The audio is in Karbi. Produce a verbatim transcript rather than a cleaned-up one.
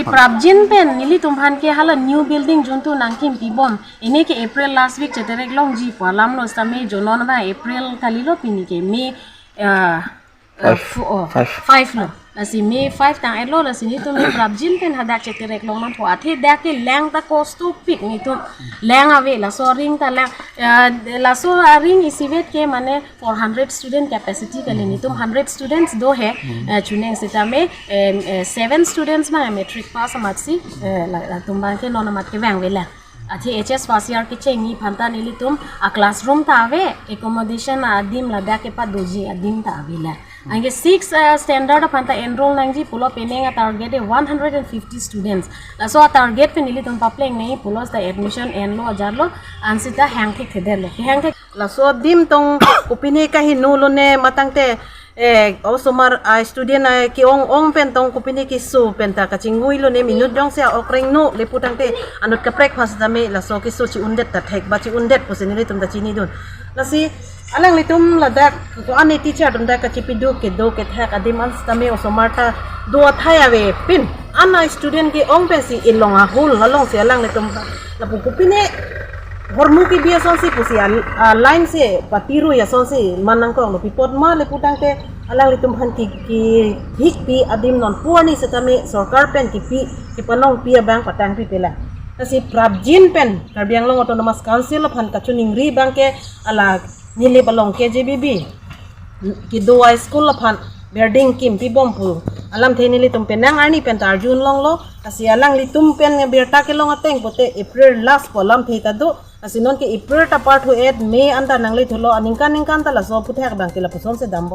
Prapjin pen nelitum aphan ke hala new building juntu nangkim pibom. Ini ke April last week cheterek longji pu alam lo sitame jonon abang April kalilo pini ke May, ah, ah, Five. fu- oh, Five. five lo. Lasi May five tang-et lo, lasi nelitum May prapjin pen hadak cheterek longnangpo. Athe dak ke lang ta kosto pik nelitum lang ave, laso aring ta lang, ah, laso aring isivet ke mane four hundred student capacity kali, nelitum hundred students do he, eh, chuning sitame, em, eh, seven students ma matric pass amatsi, eh, la, latum abang ke non amat kevang ave lang. Athe H S first year kechengji aphan ta nelitum a classroom ta ave, accommodation adim ladak kepadoji adim ta ave lang. Anke six, eh, standard aphan ta enroll nangji pulo, penang a target de one hundred and fifty students. Laso a target pen nelitum papleng nangji pulo seta admission enlo ajarlo, ansita hangthek thedetlo. Kehangthek laso adim tong kopine kaheno lone matangte, eh, osomar a student a ke-ong ong pen tong kopine keso pen ta kachingvui lone, minute jongsi a-ok rengno le pu tangte anut kaprek aphan sitame laso keso chi-undet ta thek ba chi-undet pusi nelitum ta chinidun. Lasi alanglitum ladak ko-an teacher atum ta kachipiduk kedo kethak adim an sitame osomar ta do athai avepin an a student ke-ong pensi ilong ahul alongsi alanglitum lapu kopine hormu kebi asonsi pusi a, a line si patirui asonsi man nangkoklo, pi apot ma le pu tangte alanglitum aphan ke, kethikpi adim non pu arni sitame sorkar pen kepi, kepanongpi abang patangpipe lang. Lasi prapjin pen Karbi Anglong Autonomous Council aphan kachiningri abang ke hala Nilip along K J B B kedo a school aphan building kim pibom pu alamthe nelitum penang arni pen ta arjulonglo. Lasi alanglitum pen birta kelong ateng pote April last pu alamthe ta do. Lasi non ke April ta parthu-et, May anta nanglethulo, aningkan ningkan ta laso aphuthak abang ke lapuson si dampo.